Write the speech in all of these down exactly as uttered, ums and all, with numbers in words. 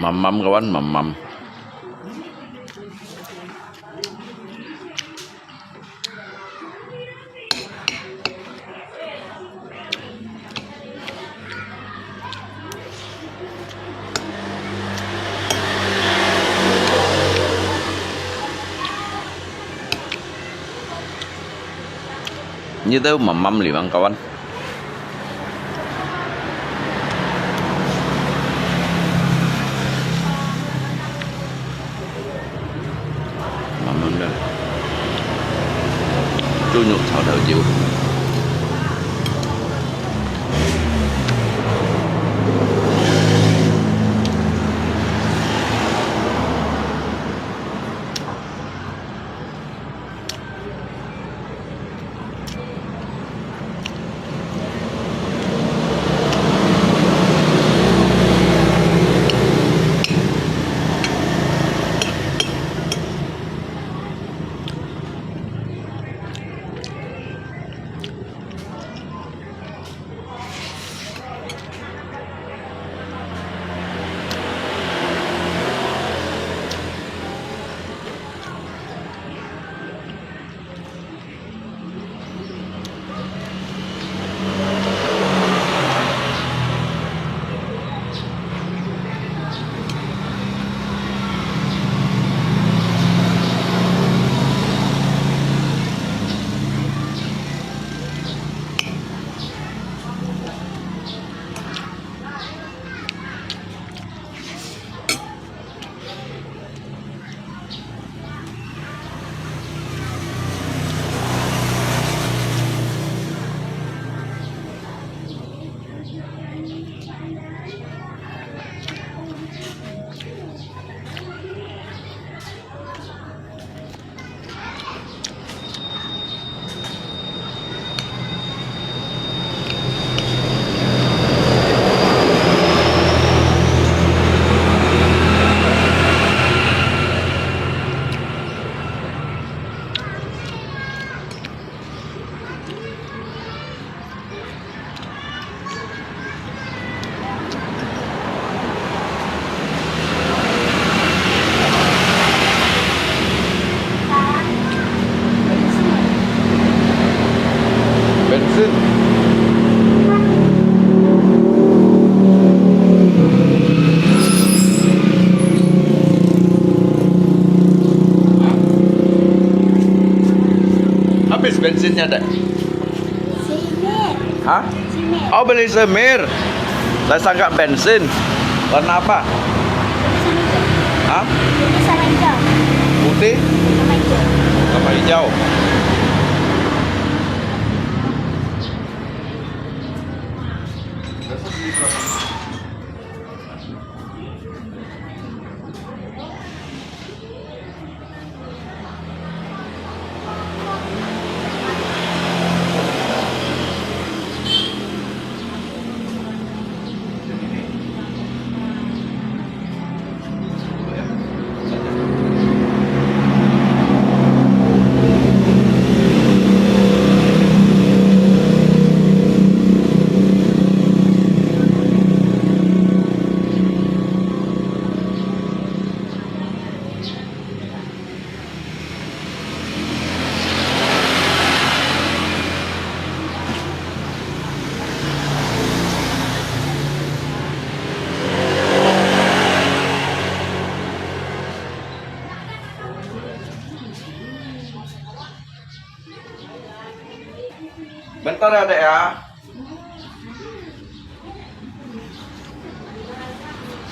Mamam kawan, mamam. Ngitu mamam limang kawan. Mamam dah. Cu nhục chảo thảo chiu. Bensin. Habis bensinnya, Dek? Semir. Hah? Semir. Oh, beli semir. Saya sangka bensin. Warna apa? Beli semir. Hah? Beli sama hijau. Putih? Sama hijau. Sama hijau. Bentar ya, Dek, ya.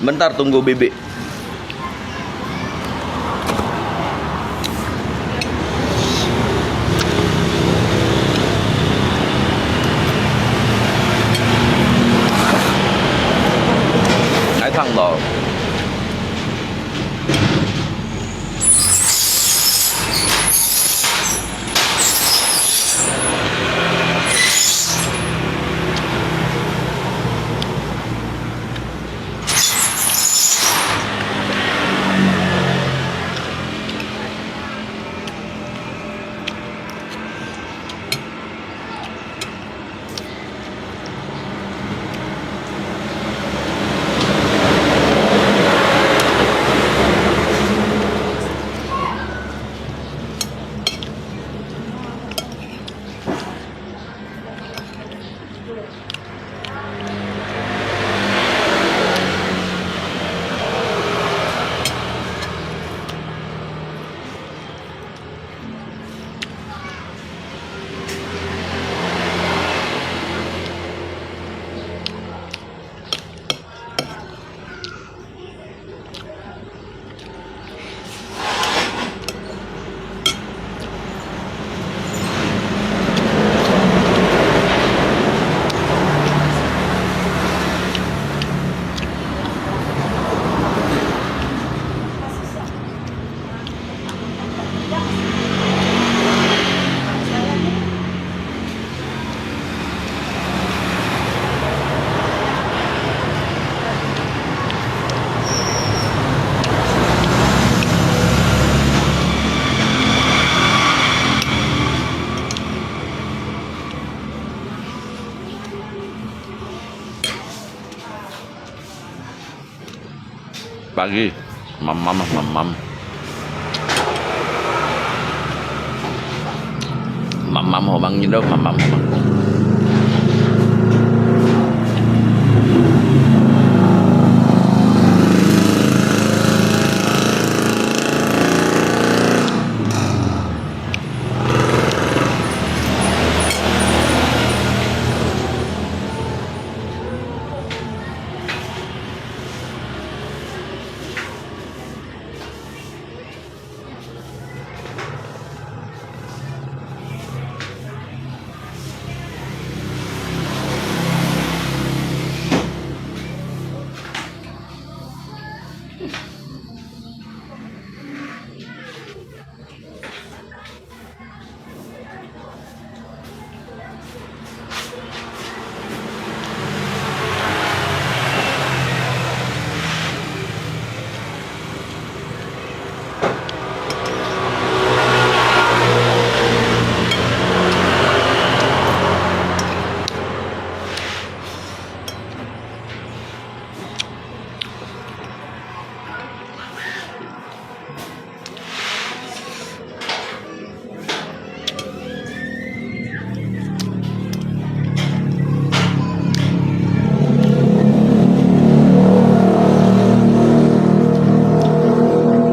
Bentar, tunggu bibik. Pagi, mamam, mamam. Mamam ho bang ngitu, mamam ho bang.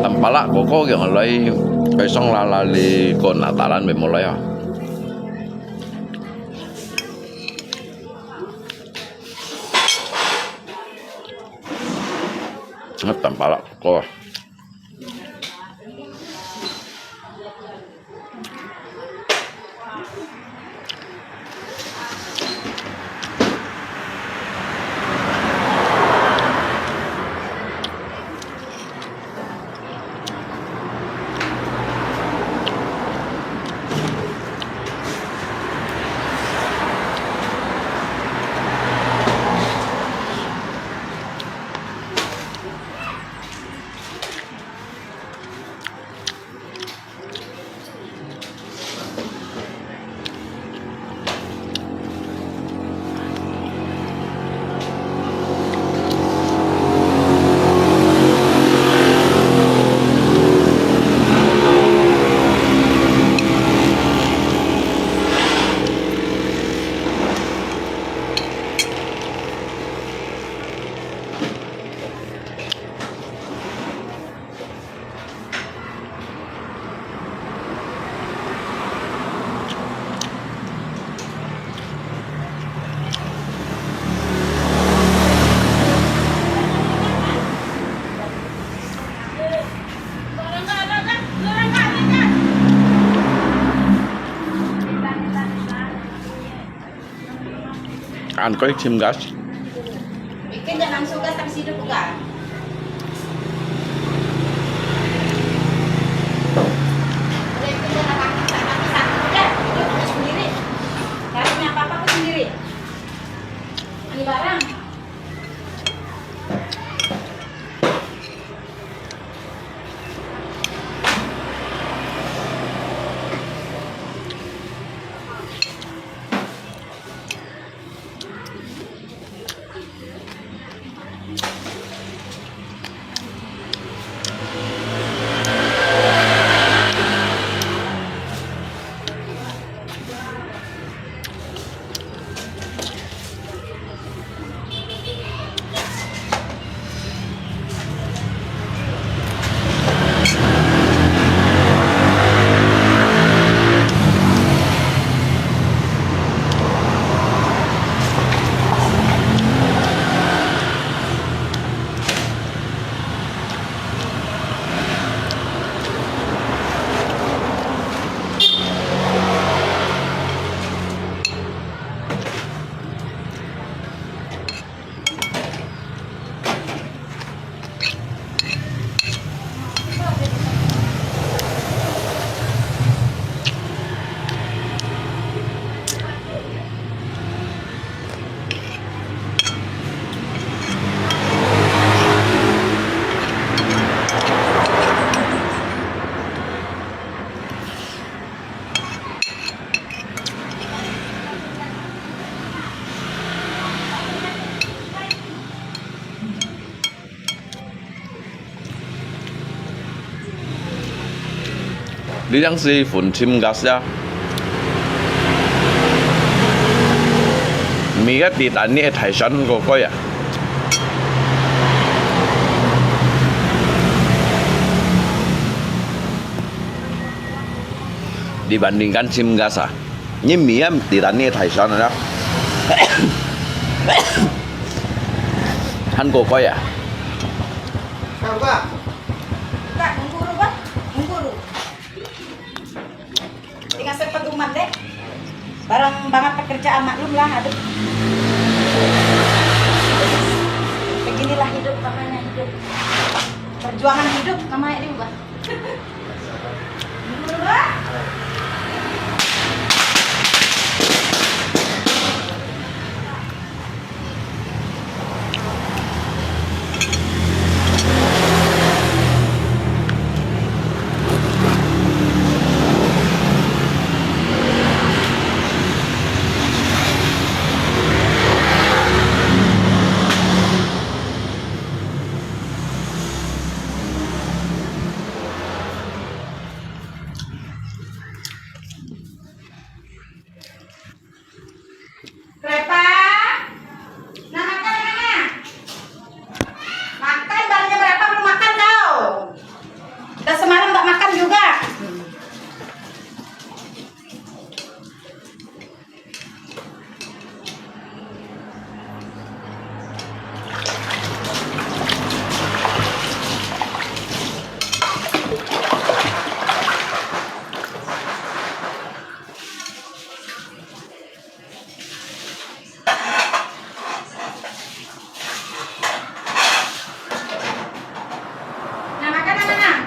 Tampalak koko yang lai, ai, song lala li ko na talan be mo lai ah. Tampalak koko. An kau chim gas. Ikan jangan suka saksi tu buka. Udah, itu jangan pakai, pakai satu, udah. Itu pakai sendiri. Kalau punya apa-apa, pakai sendiri. Ini barang. 你樣是分tim gas ya。Mì-a di tani e thai san ko ko ya. Di bandingkan tim gas a. Ni mì-a di tani e thai san ya. Han ko ko ya. Kak, nunggu dulu, Bah. Nunggu dulu. Tinggal sepeguman deh. Barang banget pekerjaan, maklumlah, aduh. Beginilah hidup namanya, hidup. Perjuangan hidup namanya ini, Bah. Dulu, Bah. Berapa? Nah, makan, Nana. Makan, barunya berapa belum makan kau? Udah semalam tak makan juga. Nah, makan, nah, nah, nah.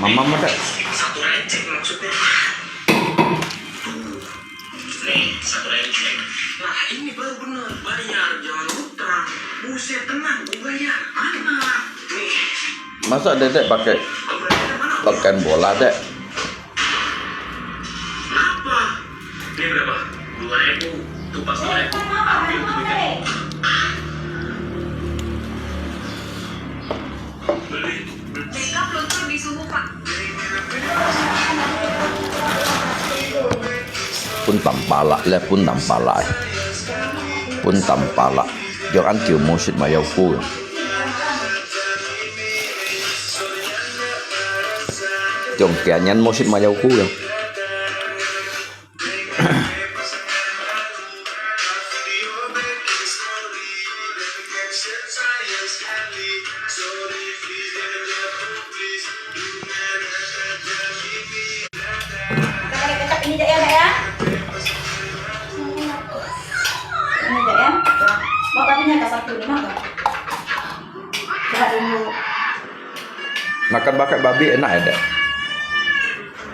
Mama, mama, tak? Nih, satu receh. Nah, ini baru benar, bayar, jangan utang. Buset, tenang, gua bayar. Mana? Nih. Masa Dedek pakai pakaian bola, Dek? Apa? Ini berapa? Dua ribu. Tuh pas dua ribu. Ambil duitnya. Beli. Pun tampalak le, pun tampalak. Pun tampalak. Yang an kiu musit mayau ku. Yang kian yan musit mayau ku yang. Ini aja ya. Mau tadinya ke satu, lima ke? Coba dulu. Makan pakai babi enak ya, Dek?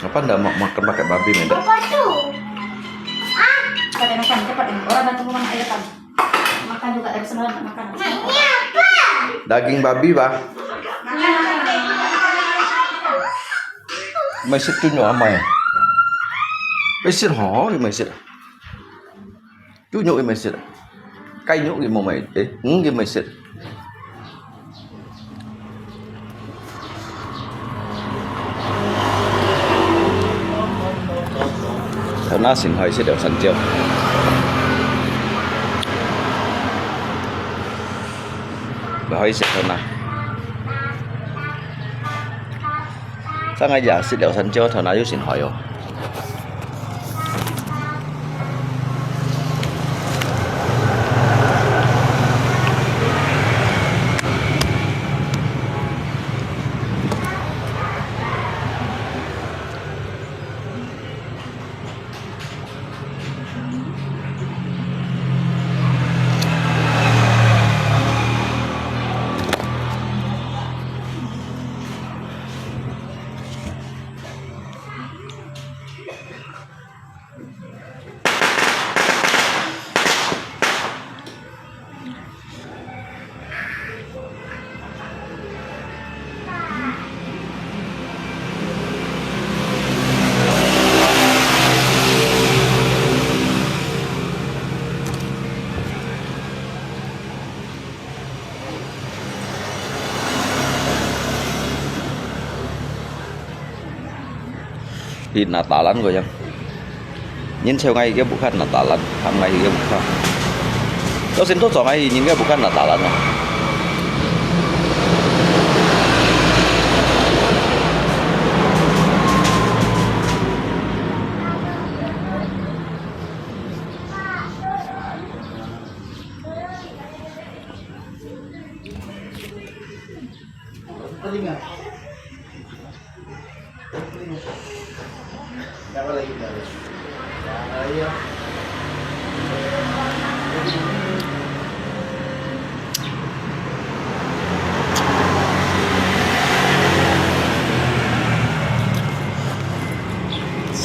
Apa ndak mau makan pakai babi, Dek? Apa tu? Ah. Pada makan, cepat ini. Orang dah tunggu makan air kan. Makan juga dari semalam tak makan. Nah, ini apa? Daging babi, bah. Makan, makan. Maisit tu nyo amai. Maisit ho, maisit. Chu nhuk i maisit. Kai nhuk i mo mai, eh, ng i maisit. Thau na sing hoi sit liao san chiêu. Hoi sit thau na. Sang ai ya sit liao san chiêu, thau na yuk sing hoi oh. 去Natalan个樣。人朝𠊎个屋下Natalan，喊𠊎个屋下。到時都做𠊎人个屋下Natalan啊。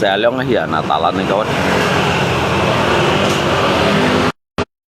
Saya lang ahi Natalan ni kawan.